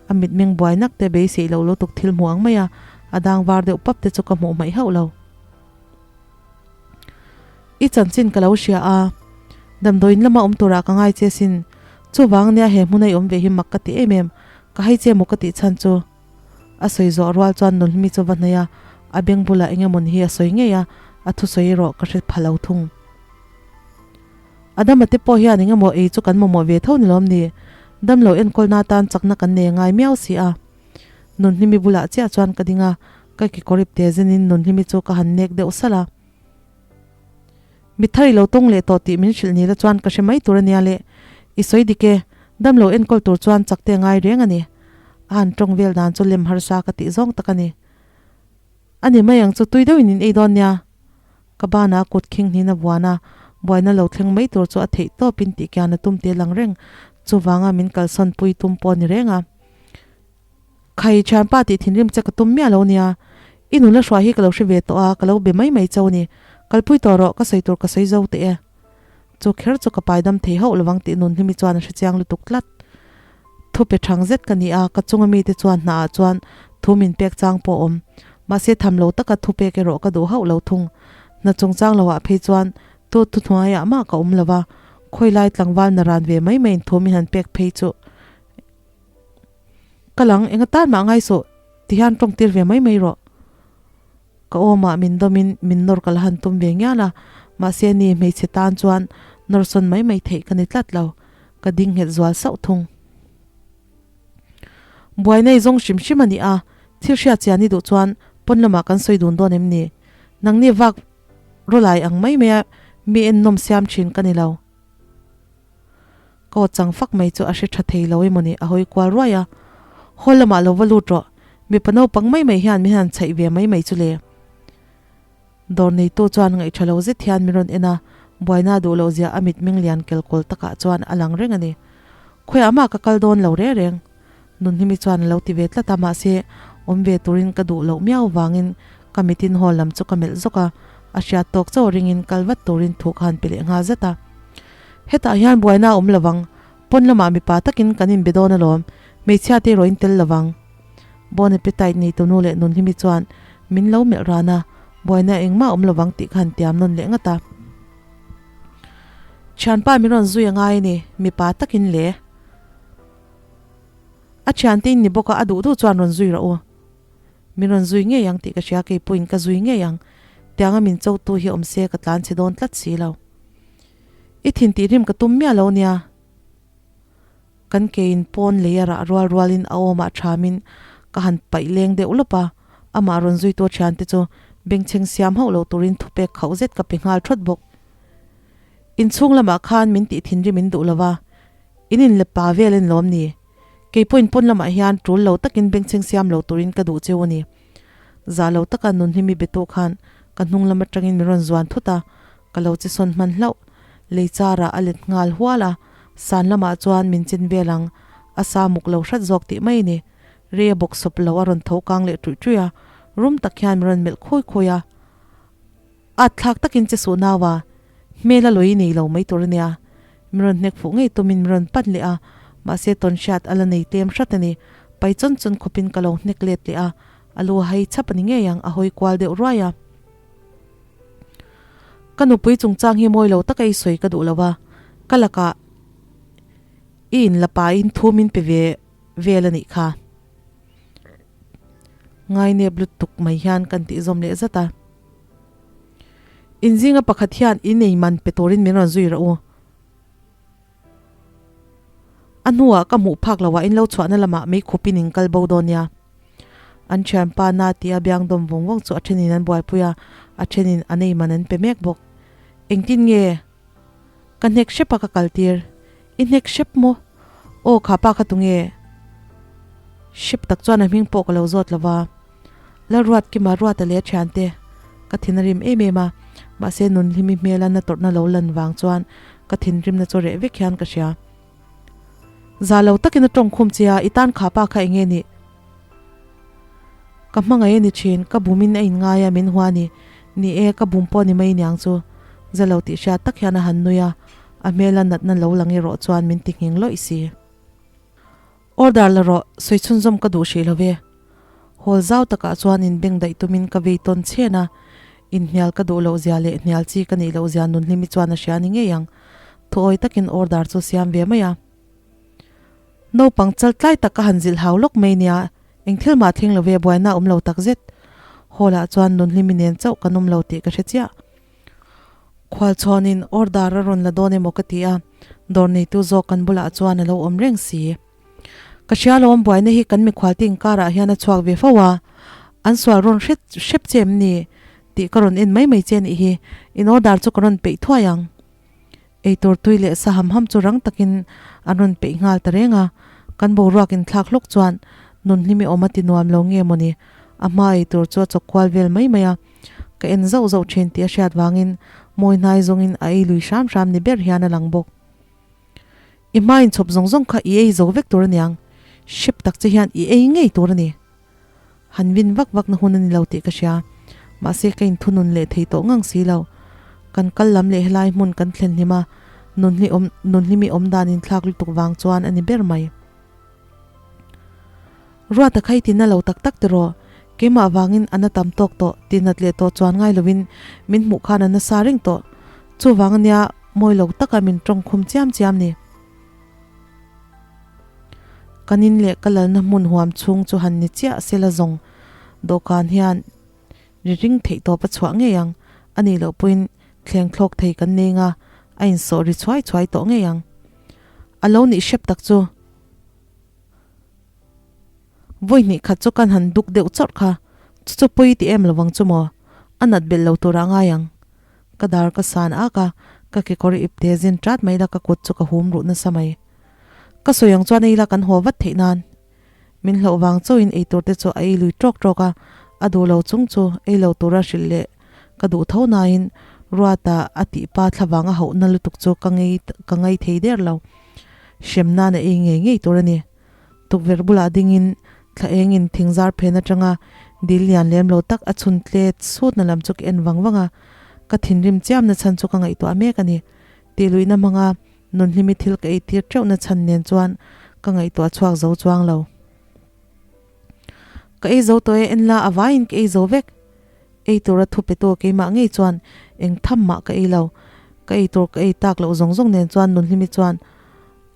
A mitmeng buai nak te beiseih loh lutuk thil hmu ang mai a, a dang var deuh pap te chu ka hmuh hmaih hauh lo. I chanchin ka lo hria a, damdawiin lama awm turah ka ngai che sin, chuvang nia he hmuna i awm ve hi mak ka ti em em. Ka hai che maw ka tih chhan chu. A sawi zawh rual chuan Nunhlimi chu va hnaih a, a beng bulah eng emawni hi a sawi ngei a, a thusawi erawh ka hre pha lo thung. Adama te pawh hian eng emaw ei chu kan mamawh ve tho ni lawm ni? Damlo enkawlna atan chakna kan nei ngai miau si a. Nunhlimi bulah chiah chuan ka ding a, ka kekawr ip te zenin Nunhlimi chu ka han nek deuh salh a. Mithar i lo tawng leh tawh tih min hrilh ni la chuan ka hre mai tur a nia le. I sawi dik e, damlo enkawl tur chuan chak te a ngai reng a ni. A han tawng vel dan chu lem harsa ka tih zawng tak a ni. A ni mai ang chu tui deuhin in ei dawn nia. Ka banah kut khing hnin a vuan a, buaina lo thleng mai tur chu a theih tawpin tih kian a tum te lang reng. Chuvanga min kalsawn pui tum pawh a ni reng a. Khai, thianpa tih thinrim che ka tum miah lo nia. I nula hruai hi ka lo hre ve tawh a, ka lo be mai mai chau ni. Kalpui tawh rawh, ka sawi tur ka sawi zo teh e. Chu kher chu ka paidam thei hauh lovang tih Nunhlimi chuan a hre chiang lutuk tlat. Thu pe thang zet ka ni a, ka chunga mite chuan hnaah chuan thu min pek chang pawh a awm. Mahse tham lo taka thu pek erawh ka duh hauh lo thung. Hna chungchang loah phei chuan tu thuhnuaiah mah ka awm lo va, khawilai tlangval naran ve mai maiin thu min han pek phei chu ka lang eng atan mah ngai suh ti hian tawng tir ve mai mai rawh. Ka awmah min dawmin min nawr ka la han tum ve ngial a, mahse ni hmeichhe tan chuan nawr sawn mai mai theih ka ni tlat lo, ka ding nghet zual sauh thung. Buai nei zawng hrim hrim a ni a, thil hriat chian i duh chuan pawn lamah kan sawi dun dawn em ni? Nangni vak rawlai ang mai maia mi ennawm siam thin ka ni lo. Ka aw chang fak mai chu a hre tha thei lo emaw ni a hawi kual ruai a, Hall lamah lo va lut rawh, mipa naupang mai mai hian min han chhaih ve mai mai chu le. Dawr neitu chuan ngaih tha lo zet hian min rawn en a, buaina duh loh zia a mitming lian kel kawl takah chuan a lang reng a ni. Khawiah mah ka kal dawn lo reng reng. Nunhlimi chuan a lo ti ve tlat a, mahse awm ve turin ka duh loh miau vangin ka mitin hall lam chu ka melh zawk a, a hriat tawk chauh ringin kal vat turin thu ka han pe leh nghal zat a. Hetah hian buaina a awm lovang, pawn lamah mipa takin kan inbe dawn alawm, hmeichhia te erawh in tel lovang. Bon appetite nei tunu leh Nunhlimi chuan min lo melh ran a, buaina engmah a awm lovang tih ka han tiam nawn leh ngat a. Thianpa min rawn zui a ngai a ni, mipa takin le. A thiante in ni bawk a, a duh duh chuan rawn zui rawh u. Min rawn zui ngei ang tih ka hria, kei pawhin ka zui ngei ang. Tianga min chotu hi awm se ka tlan chhe dawn tlat si lo. I thin tih rim ka tum miah lo nia. Kan kein pawn lei a rah rual rualin a awmah thamin ka han paih leng deuh lawp a, amah rawn zuitu thiante chu bengchheng siam hauh lo turin thupek khauh zet ka pe nghal thawt bawk. Inchhung lamah khan min tih thinrim in duh lo va, in inlep pa vel en lawm ni? Kei pawhin pawn lamah hian tul lo takin bengchheng siam lo turin ka duh cheu a ni. Zah lo taka Nunhlimi betu khan ka hnung lam atangin min rawn zuan thut a, ka lo che sawn hman hlauh. Lei charah a let nghal hual a, san lamah chuan min chin vel ang, a sa muk lo hrat zawk tih mai a ni. Rei a bawk sawp lo a rawn tho kang leh ṭuih ṭuih a, rum tak hian min rawn melh khawi khawi a. At thlak takin che suh nau a, hmel a lawi nei lo mai tur a nia. Min rawn hnek fuh ngei tumin min rawn pan leh a, mahse tawn hriat a la nei tlem hrat a ni. Pai chawn chawn khawpin ka lo hnek let leh a, a lu a hai chhap a ni ngei ang, a hawi kual deuh ruai a. Ka nupui chungchang hi mawi lo taka i sawi ka duh lo a, ka lakah i inla pahin thu min pe ve vel a nih kha. Ngainep lutuk mai hian kan tih zawm leh zat a. Inzinga pakhat hian in ei man pe turin min rawn zui rawh u. A hnuah ka hmuh phak loah in lo chhuahna lamah mei khupin in kal bo dawn nia. An thianpa na tia biang dawm vawng vawng chu a thenin an buaipui a, a thenin an ei man an pe mek bawk. Engtin nge ka hnek hrep a ka kal tir? I hnek hrep maw? Aw kha pa kha tunge? Hrep tak chuan a hming pawh ka lo zawt lo va. Lalruatkima Ruata leh a thiante ka thin a rim em em a, mahse Nunhlimi hmela na tawrhna lo lan vang chuan ka thinrimna chu reh vek hian ka hria. Za lo takin a tawng khum che a, i tan kha pa kha eng nge nih? Ka hmangaih a ni thin, ka bumin a inngai a, min hua a ni. Ni e, ka bum pawh ni mai niang chu. Za lo tih hriat tak hian a han nui a, a hmela natna lo lang erawh chuan min ti nghing lawih si. Order la rawh, sawi chhunzawm ka duh hrih lo ve. Hall zau takah chuan inbeng daih tumin ka vei tawn chhen a, inhnial ka duh loh zia leh hnial chi ka nih loh zia Nunhlimi chuan a hria ni ngei ang. Thuawi takin order chu siam ve mai a. Naupang chal tlai tak ka han zilh hau lawk mai nia, eng thil mah thleng lo ve buaina a awm lo tak zet. Hall ah chuan Nunhlimi nen chauh kan awm lo tih ka hre chiah. Khualchhawnin order a rawn la dawn emaw ka ti a, dawr neitu zawk kan bulah chuan a lo awm reng si. Ka hria lawm buaina hi kan mikhualte inkarah hian a chhuak ve fo a, an sual rawn hret hrep che em ni tih ka rawn en mai mai che anih hi, in order chu ka rawn peih thuai ang. Eitur tui leh sa ham ham chu rang takin an rawn peih nghal ta reng a, kan boruak inthlak hlawk chuan nunhlimi awm a ti nuam lo nge mawni, a hma eitur chu a chawk kual vel mai mai a, ka en zauh zauh thin tih a hriat vangin mawi hnai zawngin a ei lui hram hram ni ber hian a lang bawk. I hma inchhawp zawng zawng kha i ei zo vek tur aniang, hrep tak che hian i ei ngei tur a ni. Han vin vak vak na hun a ni lo tih ka hria, mahse ka inthunun leh thei tawh ngang si lo. Kan kal lam leh helai hmun kan thlen hlim a, nunhli awm nunhlimi awm dan inthlak lutuk vang chuan a ni ber mai. Ruata kha i tina lo tak tak tiraw? Keimah vangin a na tam tawk tawh, tihnat leh tawh chuan ngai lovin min hmuh khan a nasa reng tawh. Chuvang ania mawi lo taka min tawng khum chiam chiam ni. Kan in leh ka lalna hmun huam chhung chu han ni chiah sela zawng dawhkan hian ri ring theih tawp a chhuah ngei ang. A nih loh pawhin thleng thlawk thei kan nei nga a insawh ri chhuai chhuai tawh ngei ang. A lo nih hrep tak chu. Vawi hnih khat chu kan han duk deuh chawrh kha, chu chu pawi ti em lovang chu maw? A nat belh lo turah ngai ang. Ka dar ka san ak a, ka kekawr ip te zin tat mai la ka kut chu ka hum ruh nasa mai. Ka sawi ang chuan ei la kan haw vat theih nan. Min hlauh vang chauhin ei tur te chu a ei lui tawk tawk a, a duh lo chung chu ei lo tura hrilh leh ka duh tho nain Ruata a tih pa thlavang a hauhna lutuk chu ka ngei ka ngai thei der lo. Hrem nan a ei ngei ngei tur a ni. Tukverh bulah dingin thla engin thingzar phen atanga dil lian lem lo tak a chhun tlet sutna lam chu ka en vang vang a, ka thinrim chiamna chhan chu ka ngaihtuah mek a ni. Tihluihna hmanga nunhlimi thil ka eitir teuhna chhan nen chuan ka ngaihtuah chhuak zo chuang lo. Ka ei zo tawh e, en la a vaiin ka ei zo vek. Ei tura thu pe tu keimah ngei chuan eng tham mah ka ei lo. Ka ei tur ka ei tak loh zawng zawng nen chuan nunhlimi chuan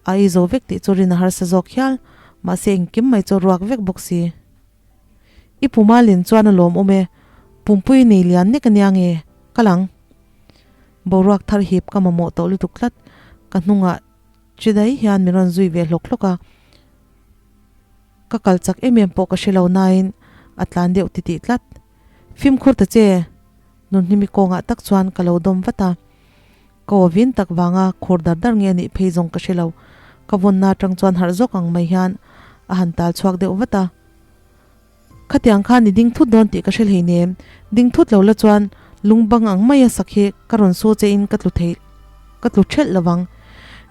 a ei zo vek tih chu rin a harsa zawk hial, mahse engkim mai chu a ruak vek bawk si. I puma lin chuan a lawm awm e, pumpui nei lian nek ania nge, kal ang. Boruak thar hip ka mamawh tawh lutuk tlat, ka hnungah chidai hian min rawn zui ve hlawk hlawk a. Ka kal chak em em pawh ka hre lo nain a tlan deuh titih tlat. Fimkhur ta che! Nunhlimi kawngah tak chuan ka lo dawm vat a. Ka aw vin tak vanga khur dar dar nge anih phei zawng ka hre lo. Ka vawnna atang chuan harh zawk ang mai hian a han tal chhuak deuh vat a. Khatiang khan i ding thut dawn tih ka hre hleinem. Ding thut lo la chuan lung bang ang maia sak hi ka rawn su che in ka tlu thei ka tlu thelh lo vang.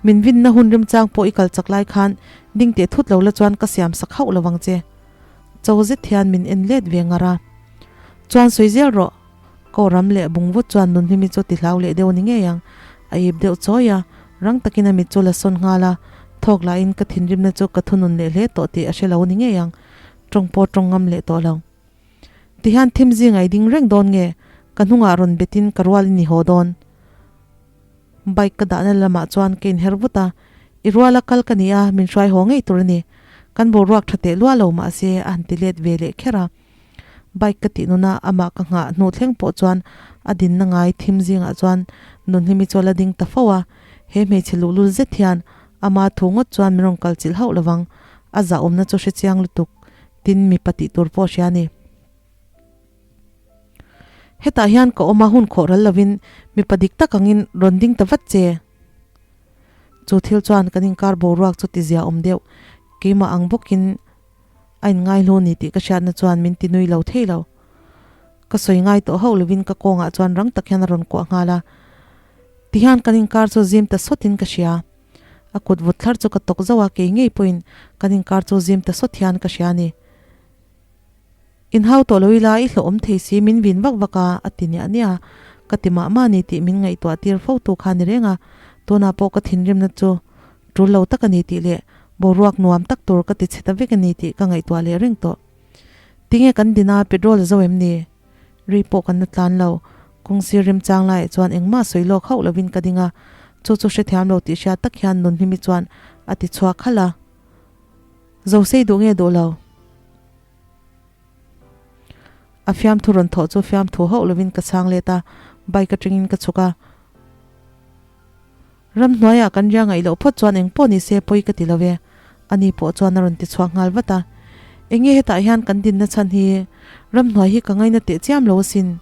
Min vinna hun remchang pawh i kal chak lai khan ding teh thut lo la chuan ka siam sak hauh lo vang che. Cho zet hian min en let ve ngar a. Chuan sawi zel rawh. Ko ram leh bungvut chuan Nunhlimi chu ti hlau leh deuh ni ngei ang. A ip deuh chawi a, rang takin a mit chu la sawn nghal a, thawk lahin ka thinrimna chu ka thunun leh hle tawh tih a hre lo ni ngei ang. Tawng pawh tawng ngam leh tawh lo. Tihian thim zinga i ding reng dawn nge? Ka hnungah rawn betin ka rual i ni haw dawn. Bike ka dahna lamah chuan ka inher vut a, I ruala kal ka ni a, min hruai haw ngei tur a ni. Kan boruak tha teh lua lo mahse a han ti let ve leh kher a. Bike ka tih nuna amah ka nghah hnu thleng pawh chuan a dinna ngai thim zingah chuan Nunhlimi chu a la ding ta fo a, he hmeichhe luhlul zet hian ama thu ngawt chuan min rawn kal chilh hauh lovang, a zahawmna chu hre chiang lutuk, tin mipa tih tur pawh hria a ni. Hetah hian ka awm a hun khawh ral lovin mipa dik tak angin rawn ding ta vat che. Chu thil chuan kan inkar boruak chu ti zia awm deuh, keimah ang bawkin A inngaihlu ni tih ka hriatna chuan min ti nui lo thei lo. Ka sawi ngai tawh hauh lovin ka kawngah chuan rang tak hian a rawn kuah nghal a. Tihian kan inkar chu zim ta sawtin ka hria. A kut vut thlar chu ka tawk zauh a, kei ngei pawhin kan inkar chu zim ta sawt hian ka hria a ni. Inhau tawh lo ila i hlawhawm thei si min vin vak vak a, a ti niah niah a. Ka ti mah mah ni tih min ngaihtuah tir fo tu kha ni reng a. Tunah pawh ka thinrimna chu tul lo tak a ni tih leh boruak nuam tak tur ka ti chhe ta vek a ni tih ka ngaihtuah leh reng tawh. Tinge kan din a, petrol a zo em ni? Ri pawh kan la tlan lo. Kawngsir remchang laiah chuan engmah sawi lawk hauh lovin ka ding a, chu chu hrethiam lo tih hriat tak hian Nunhlimi chuan a ti chhuak halh a. Zo sei duh nge duh lo? A fiamthu rawn thawh chu fiamthu hauh lovin ka chhang let a, bike atangin ka chhuk a. Ramhnuaiah kan ria ngaih loh phawt chuan eng pawh ni se pawi ka ti lo e, ani pawh chuan a rawn ti chhuak nghal vat a. Enge hetah hian kan dinna chhan hi ramhnuai hi ka ngaina teh chiam lo asin.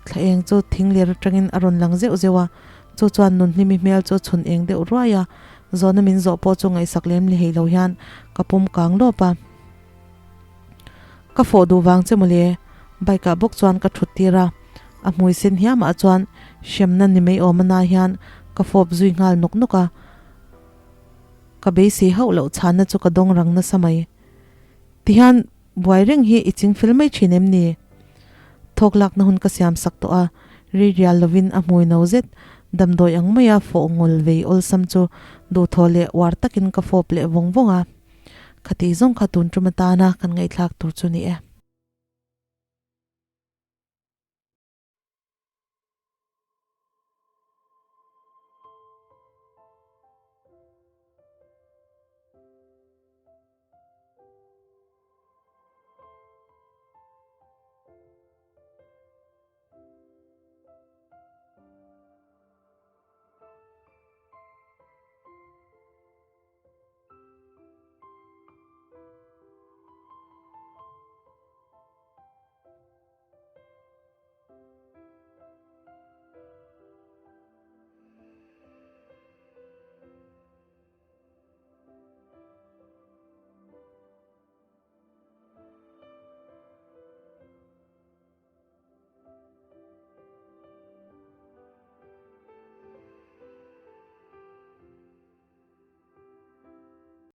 Thla eng chu thing ler atangin a rawn lang zeuh zeuh a, chu chuan Nunhlimi hmel chu a chhun eng deuh ruai a, zawhna min zawh pawh chu ngaihsak lem li hei lo hian ka pawm kang lawp a. Ka fawh duh vang che mawle, bike ah bawk chuan ka thut tir a, a hmui sen hiam ah chuan hremna ni mai awm ana hian ka fawp zui nghal nawk nawk a, ka beisei hauh loh chhanna chu ka dawng rang nasa mai. Tihian buai reng hi i ching fel mai thin em ni? Thawk lakna hun ka siam sak tawh a, ri rial lovin a hmui no zet damdawi ang maia fawh ngawl vei awlsam chu duhthawh leh uar takin ka fawp leh vawng vawng a. Khati zawng kha tun tum atana kan ngaihthlak tur chu ni e.